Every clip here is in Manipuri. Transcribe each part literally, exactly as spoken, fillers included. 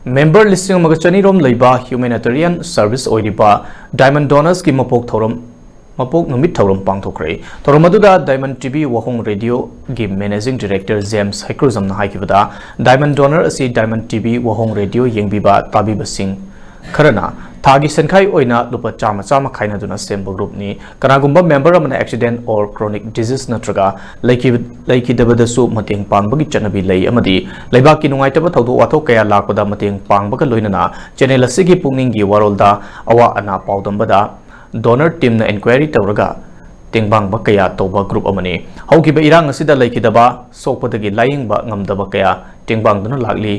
ꯃꯦꯝꯕꯔ ꯂꯤꯁꯤꯡ ꯑꯃꯒ ꯆꯅꯤꯔꯣꯝ ꯂꯩꯕ ꯍ꯭ꯌꯨꯃꯦꯅꯤꯇꯦꯔꯤꯌꯟ ꯁꯔꯚꯤꯁ ꯑꯣꯏꯔꯤꯕ ꯗꯥꯏꯃꯟ ꯗꯣꯅꯔꯁꯀꯤ ꯃꯄꯣꯛ ꯊꯧꯔꯝ, ꯃꯄꯣꯛ ꯅꯨꯃꯤꯠ ꯊꯧꯔꯝ ꯄꯥꯡꯊꯣꯛꯈ꯭ꯔꯦ꯫ ꯊꯧꯔꯝ ꯑꯗꯨꯗ ꯗꯥꯏꯃꯟ ꯇꯤ ꯚꯤ ꯋꯥꯍꯣꯡ ꯔꯦꯗꯤꯑꯣꯒꯤ ꯃꯦꯅꯦꯖꯤꯡ ꯗꯤꯔꯦꯛꯇꯔ ꯖꯦꯝꯁ ꯍꯩꯀ꯭ꯔꯨꯖꯝꯅ ꯍꯥꯏꯈꯤꯕꯗ, ꯗꯥꯏꯃꯟ ꯗꯣꯅꯔ ꯑꯁꯤ diamond T V Wahong radio ꯌꯦꯡꯕꯤꯕ ꯇꯥꯕꯤꯕꯁꯤꯡ ꯈꯔꯅ ꯊꯥꯒꯤ ꯁꯦꯟꯈꯥꯏ ꯑꯣꯏꯅ ꯂꯨꯄꯥ ꯆꯥꯝꯃ ꯆꯥꯝꯃ ꯈꯥꯏꯅꯗꯨꯅ ꯁꯦꯝꯕ ꯒ꯭ꯔꯨꯞꯅꯤ꯫ ꯀꯅꯥꯒꯨꯝꯕ ꯃꯦꯝꯕꯔ ꯑꯃꯅ accident or chronic disease ꯅꯠꯇ꯭ꯔꯒ ꯂꯩꯈꯤ-, ꯂꯩꯈꯤꯗꯕꯗꯁꯨ ꯃꯇꯦꯡ ꯄꯥꯡꯕꯒꯤ ꯆꯠꯅꯕꯤ ꯂꯩ ꯑꯃꯗꯤ ꯂꯩꯕꯥꯛꯀꯤ ꯅꯨꯡꯉꯥꯏꯇꯕ ꯊꯧꯗꯣꯛ ꯋꯥꯊꯣꯛ ꯀꯌꯥ ꯂꯥꯛꯄꯗ ꯃꯇꯦꯡ ꯄꯥꯡꯕꯒ ꯂꯣꯏꯅꯅ channel ꯑꯁꯤꯒꯤ ꯄꯨꯛꯅꯤꯡꯒꯤ ꯋꯥꯔꯣꯜꯗ ꯑꯋꯥ ꯑꯅꯥ ꯄꯥꯎꯗꯝꯕꯗ donor teamꯅ inquiry ꯇꯧꯔꯒ ꯇꯦꯡꯕꯥꯡꯕ ꯀꯌꯥ ꯇꯧꯕ ꯒ꯭ꯔꯨꯞ ꯑꯃꯅꯤ꯫ ꯍꯧꯈꯤꯕ ꯏꯔꯥꯡ ꯑꯁꯤꯗ ꯂꯩꯈꯤꯗꯕ, ꯁꯣꯛꯄꯗꯒꯤ ꯂꯥꯌꯦꯡꯕ ꯉꯝꯗꯕ ꯀꯌꯥ ꯇꯦꯡꯕꯥꯡꯗꯨꯅ ꯂꯥꯛꯂꯤ꯫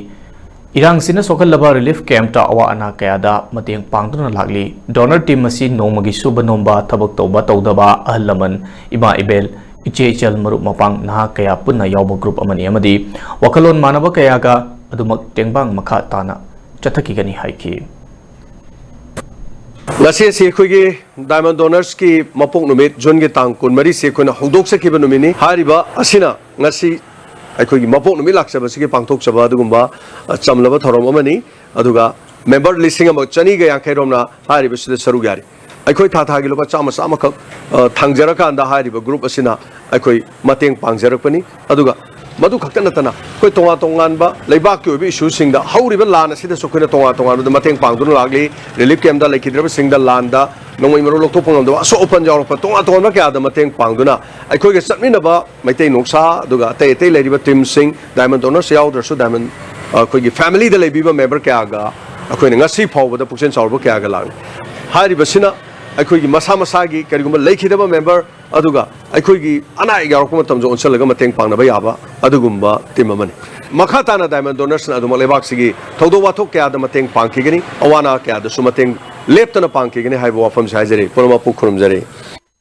ꯏꯔꯥꯡꯁꯤꯅ ꯁꯣꯛꯍꯜꯂꯕ ꯔꯤꯂꯤꯐ ꯀꯦꯝꯞꯇ ꯑꯋꯥ ꯑꯅꯥ ꯀꯌꯥꯗ ꯃꯇꯦꯡ ꯄꯥꯡꯗꯨꯅ ꯂꯥꯛꯂꯤ꯫ ꯗꯣꯅꯔ ꯇꯤꯝ ꯑꯁꯤ ꯅꯣꯡꯃꯒꯤ ꯁꯨꯕ ꯅꯣꯝꯕ, ꯊꯕꯛ ꯇꯧꯕ ꯇꯧꯗꯕ, ꯑꯍꯜ ꯂꯃꯟ, ꯏꯃꯥ ꯏꯕꯦꯜ, ꯏꯆꯦ ꯏꯆꯜ, ꯃꯔꯨꯞ ꯃꯄꯥꯡ, ꯅꯍꯥ ꯀꯌꯥ ꯄꯨꯟꯅ ꯌꯥꯎꯕ ꯒ꯭ꯔꯨꯞ ꯑꯃꯅꯤ ꯑꯃꯗꯤ ꯋꯥꯈꯜꯂꯣꯟ ꯃꯥꯟꯅꯕ ꯀꯌꯥꯒ ꯑꯗꯨꯃꯛ ꯇꯦꯡꯕꯥꯡ ꯃꯈꯥ ꯇꯥꯅ ꯆꯠꯊꯈꯤꯒꯅꯤ ꯍꯥꯏꯈꯤ꯫ ꯉꯁꯤ ꯑꯁꯤ ꯑꯩꯈꯣꯏꯒꯤ ꯗꯥꯏꯃꯟ ꯗꯣꯅꯔꯁꯀꯤ ꯃꯄꯣꯛ ꯅꯨꯃꯤꯠ, ꯖꯨꯟꯒꯤ ꯇꯥꯡ ꯀꯨꯟꯃꯔꯤꯁꯤ ꯑꯩꯈꯣꯏꯅ ꯍꯧꯗꯣꯛꯆꯈꯤꯕ ꯅꯨꯃꯤꯠꯅꯤ꯫ ꯍꯥꯏꯔꯤꯕ ꯑꯁꯤꯅ ꯉꯁꯤ ꯑꯩꯈꯣꯏꯒꯤ ꯃꯄꯣꯛ ꯅꯨꯃꯤꯠ ꯂꯥꯛꯆꯕꯁꯤꯒꯤ ꯄꯥꯡꯊꯣꯛꯆꯕ ꯑꯗꯨꯒꯨꯝꯕ, ꯑ, ꯆꯝꯂꯕ ꯊꯧꯔꯝ ꯑꯃꯅꯤ꯫ ꯑꯗꯨꯒ ꯃꯦꯝꯕꯔ ꯂꯤꯁꯤꯡ ꯑꯃ ꯆꯅꯤꯒ ꯌꯥꯡꯈꯩ ꯔꯣꯝꯅ ꯍꯥꯏꯔꯤꯕꯁꯤꯗ ꯁꯔꯨꯛ ꯌꯥꯔꯤ꯫ ꯑꯩꯈꯣꯏ ꯊꯥ ꯊꯥꯒꯤ ꯂꯨꯄꯥ ꯆꯥꯝꯃ ꯆꯥꯝꯃꯈꯛ, ꯑ, ꯊꯥꯡꯖꯔꯀꯥꯟꯗ ꯍꯥꯏꯔꯤꯕ ꯒ꯭ꯔꯨꯞ ꯑꯁꯤꯅ ꯑꯩꯈꯣꯏ ꯃꯇꯦꯡ ꯄꯥꯡꯖꯔꯛꯄꯅꯤ꯫ ꯑꯗꯨꯒ ꯃꯗꯨ ꯈꯛꯇ ꯅꯠꯇꯅ ꯑꯩꯈꯣꯏ ꯇꯣꯉꯥꯟ ꯇꯣꯉꯥꯟꯕ ꯂꯩꯕꯥꯛꯀꯤ ꯑꯣꯏꯕ ꯏꯁꯨꯁꯤꯡꯗ, ꯍꯧꯔꯤꯕ ꯂꯥꯟ ꯑꯁꯤꯗꯁꯨ ꯑꯩꯈꯣꯏꯅ ꯇꯣꯉꯥꯟ ꯇꯣꯉꯥꯟꯕꯗ ꯃꯇꯦꯡ ꯄꯥꯡꯗꯨꯅ ꯂꯥꯛꯂꯤ꯫ ꯔꯤꯂꯤꯐ ꯀꯦꯝꯞꯇ ꯂꯩꯈꯤꯗ꯭ꯔꯕꯁꯤꯡꯗ, ꯂꯥꯟꯗ ꯅꯣꯡꯃꯩ ꯃꯔꯨ ꯂꯧꯊꯣꯛꯄ ꯉꯝꯗꯕ, ꯑꯁꯣꯛ ꯑꯄꯟ ꯌꯥꯎꯔꯛꯄ ꯇꯣꯉꯥꯟ ꯇꯣꯉꯥꯟꯕ ꯀꯌꯥꯗ ꯃꯇꯦꯡ ꯄꯥꯡꯗꯨꯅ ꯑꯩꯈꯣꯏꯒ ꯆꯠꯃꯤꯟꯅꯕ ꯃꯩꯇꯩ ꯅꯣꯡꯁꯥ, ꯑꯗꯨꯒ ꯑꯇꯩ ꯑꯇꯩ ꯂꯩꯔꯤꯕ ꯇꯤꯝꯁꯤꯡ, ꯗꯥꯏꯃꯟ ꯗꯣꯅꯔꯁ ꯌꯥꯎꯗ꯭ꯔꯁꯨ ꯗꯥꯏꯃꯟ, ꯑ, ꯑꯩꯈꯣꯏꯒꯤ ꯐꯦꯃꯤꯂꯤꯗ ꯂꯩꯕꯤꯕ ꯃꯦꯝꯕꯔ ꯀꯌꯥꯒ ꯑꯩꯈꯣꯏꯅ ꯉꯁꯤ ꯐꯥꯎꯕꯗ ꯄꯨꯛꯆꯦꯜ ꯆꯥꯎꯔꯕ ꯀꯌꯥꯒ ꯂꯥꯛꯂꯤ꯫ ꯍꯥꯏꯔꯤꯕꯁꯤꯅ ꯑꯩꯈꯣꯏꯒꯤ ꯃꯁꯥ ꯃꯁꯥꯒꯤ ꯀꯔꯤꯒꯨꯝꯕ ꯂꯩꯈꯤꯗꯕ ꯃꯦꯝꯕꯔ, ꯑꯗꯨꯒ ꯑꯩꯈꯣꯏꯒꯤ ꯑꯅꯥ ꯑꯌꯦꯛ ꯌꯥꯎꯔꯛꯄ ꯃꯇꯝꯗ ꯑꯣꯟꯁꯤꯜꯂꯒ ꯃꯇꯦꯡ ꯄꯥꯡꯅꯕ ꯌꯥꯕ ꯑꯗꯨꯒꯨꯝꯕ ꯇꯤꯝ ꯑꯃꯅꯤ꯫ ꯃꯈꯥ ꯇꯥꯅ ꯗꯥꯏꯃꯟ ꯗꯣꯅꯔꯁꯅ ꯑꯗꯨꯃꯛ ꯂꯩꯕꯥꯛꯁꯤꯒꯤ ꯊꯧꯗꯣꯛ ꯋꯥꯊꯣꯛ ꯀꯌꯥꯗ ꯃꯇꯦꯡ ꯄꯥꯡꯈꯤꯒꯅꯤ, ꯑꯋꯥ ꯑꯅꯥ ꯀꯌꯥꯗꯁꯨ ꯃꯇꯦꯡ ꯂꯦꯞꯇꯅ ꯄꯥꯡꯈꯤꯒꯅꯤ ꯍꯥꯏꯕ ꯋꯥꯐꯝꯁꯦ ꯍꯥꯏꯖꯔꯤ꯫ ꯄꯨꯝꯅꯃꯛꯄꯨ ꯈꯨꯔꯨꯝꯖꯔꯤ꯫